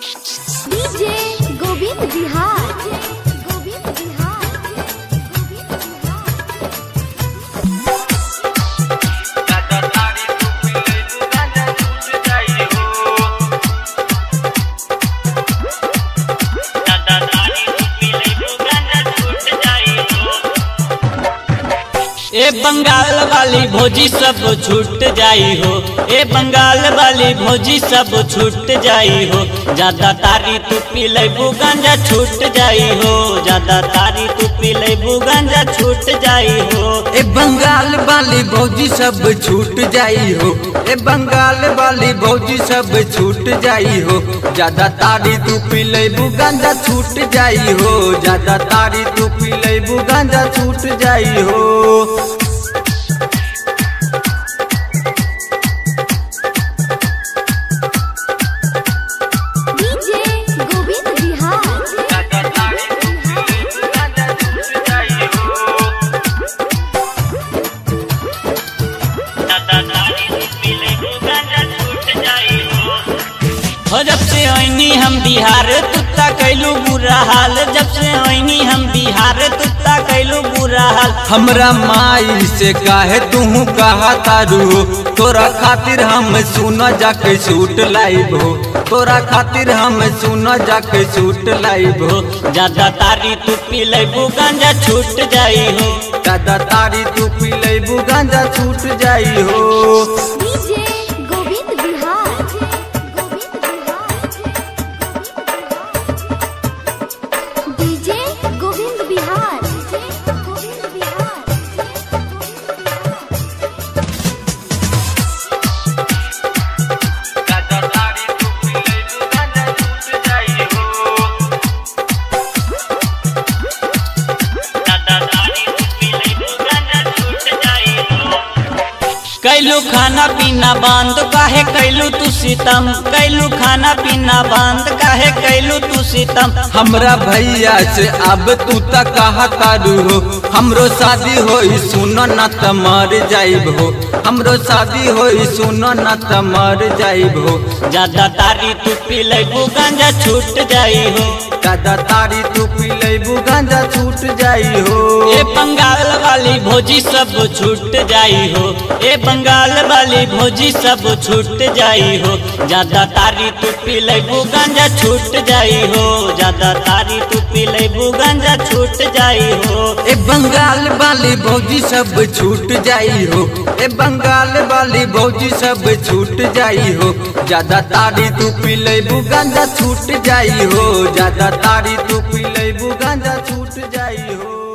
DJ Govind Bihar, Govind Bihar, Govind Bihar. ज्यादा तारी तू पी लेबू गांजा छूट जाई हो। ज्यादा तारी तू पी लेबू गांजा छूट जाई हो। ए बंगाल वाली भौजी सब छूट जाई हो। ए बंगाल वाली भौजी सब छूट जाई हो। ज्यादा तारी तू पी लेबू गांजा छूट जाई हो। ज्यादा तारी तू पी लेबू गांजा छूट जाई हो। ए बंगाल वाली भौजी सब छूट जाई हो। ए बंगाल वाली भौजी सब छूट जाई हो। ज्यादा तारी तू पी लेबू गांजा छूट जाई हो। ज्यादा तारी तू पी लेबू गांजा छूट जाई हो। डीजे गोविंद बिहार, ज्यादा तारी तू पी लेबू गांजा छूट जाई हो। ज्यादा तारी तू पी लेबू गांजा छूट जाई हो। हो जब से ऐनी हम बिहार तुत्ता कैलू बुरा हाल। जब से ऐनी हम बिहार तुत्ता कैलू बुरा हाल। हमरा माई से काहे तू कहा तारू हो। तोरा खातिर हम सुना जाके सूट लाइब हो। तोरा खातिर हम सुना जाके सूट लाइब हो। ज्यादा तारी तू पी लेबू गांजा छूट जाई हो। ज्यादा तारी तू पी लेबू गांजा छूट जाई हो। DJ Govind Bihar, Govind Bihar, DJ Govind Bihar, Govind Bihar. ज्यादा तारी तू पी लेबू गांजा छूट जाई हो। ज्यादा तारी तू पी लेबू गांजा छूट जाई हो। कैलू खाना पीना बंद काहे कैलू तू सितम। कैलू खाना पीना बंद काहे कैलू तू सितम। हमरा भैया से अब तू त कहा तारू हो। हमरो शादी होई सुनो ना त मर जाइब हो। हमरो शादी होई सुनो ना त मर जाइब हो। ज्यादा तारी तू पी लेबू गांजा छूट जाई हो। ज्यादा तारी तू पी लेबू गांजा छूट जाई हो। ए बंगाल वाली भौजी सब छूट जाई हो। ए बंगाल वाली भौजी सब छूट जाई हो। ज्यादा तारी तू पी लेबू गांजा छूट जाई हो। ज्यादा तारी तू पी लेबू गांजा छूट जाई हो। ए बंगाल वाली भौजी सब छूट जाई हो। ए बंगाल वाली भौजी सब छूट जाई हो। ज्यादा तारी तू पी लेबू गांजा छूट जाई हो। ज्यादा तारी तू पी लेबू गांजा छूट जाई हो।